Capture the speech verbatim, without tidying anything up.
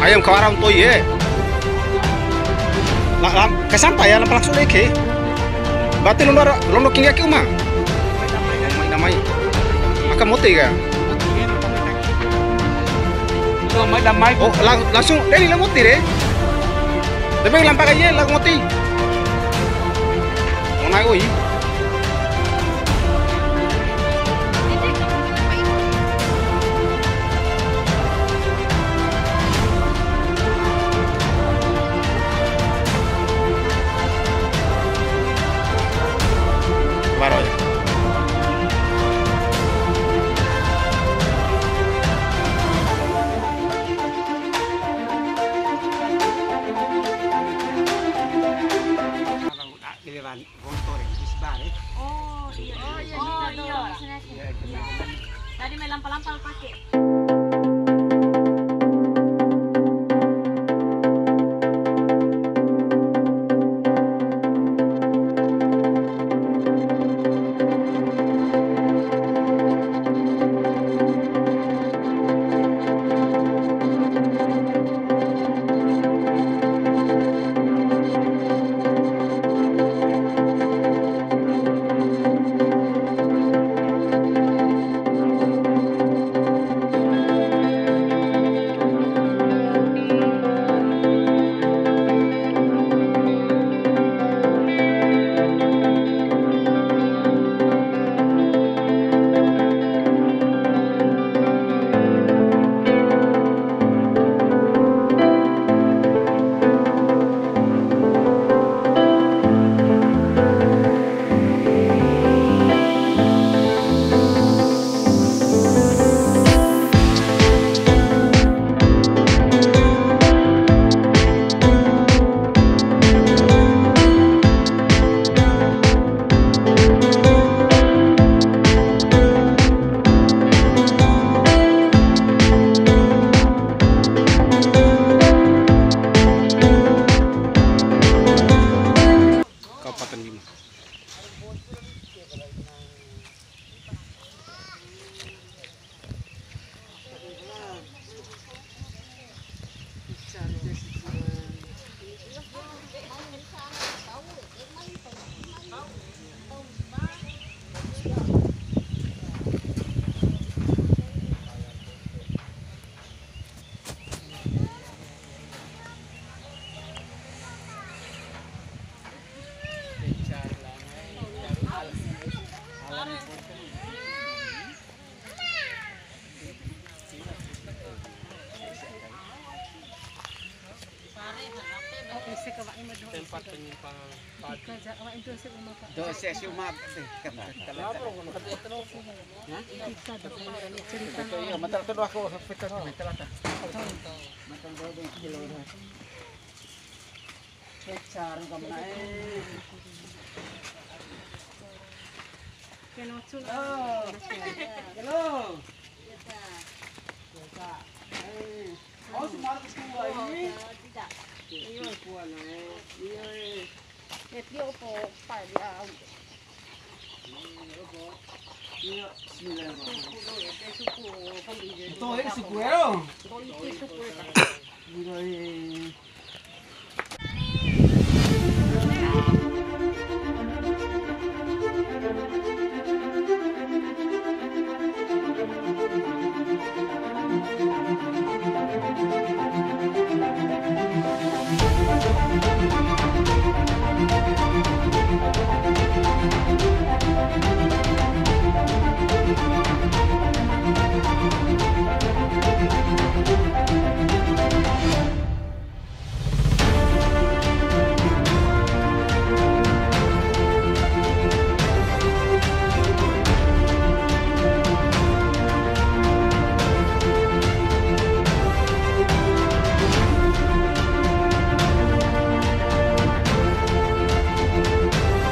Ayam kawara to'i e. La, la, kasampa ya, lampa langsung deke. Berarti londo, londo kingga ke uma. Mai damai. Aka moti ka. Mai damai. Oh, lang-, langsung, eh, ini moti re. Tapi lampa kayak ini, lang moti. Mau naik, oi. Baru aja. Gontor ya, di sebar ya. Oh, iya. Oh, iya, iya. Tadi main lampa-lampa pakai. Kabupaten Bima. Tempat penyimpanan padi. Do sesi uma. Iya, mata tu aku. Mata tu. Mata tu. Pecar kamu naik. Kenocu. Oh. Hello. Biasa. Biasa. Eh. Oh, semua ke semua ini. Tidak. Iya, kuat naik. Iya. Eh, dia opo, Pak, dia. Iya, bismillahirrahmanirrahim. Suku, suku, kan dia. Betul, ini suku ya, loh. Kau itu suku ya, Pak. Iya, iya.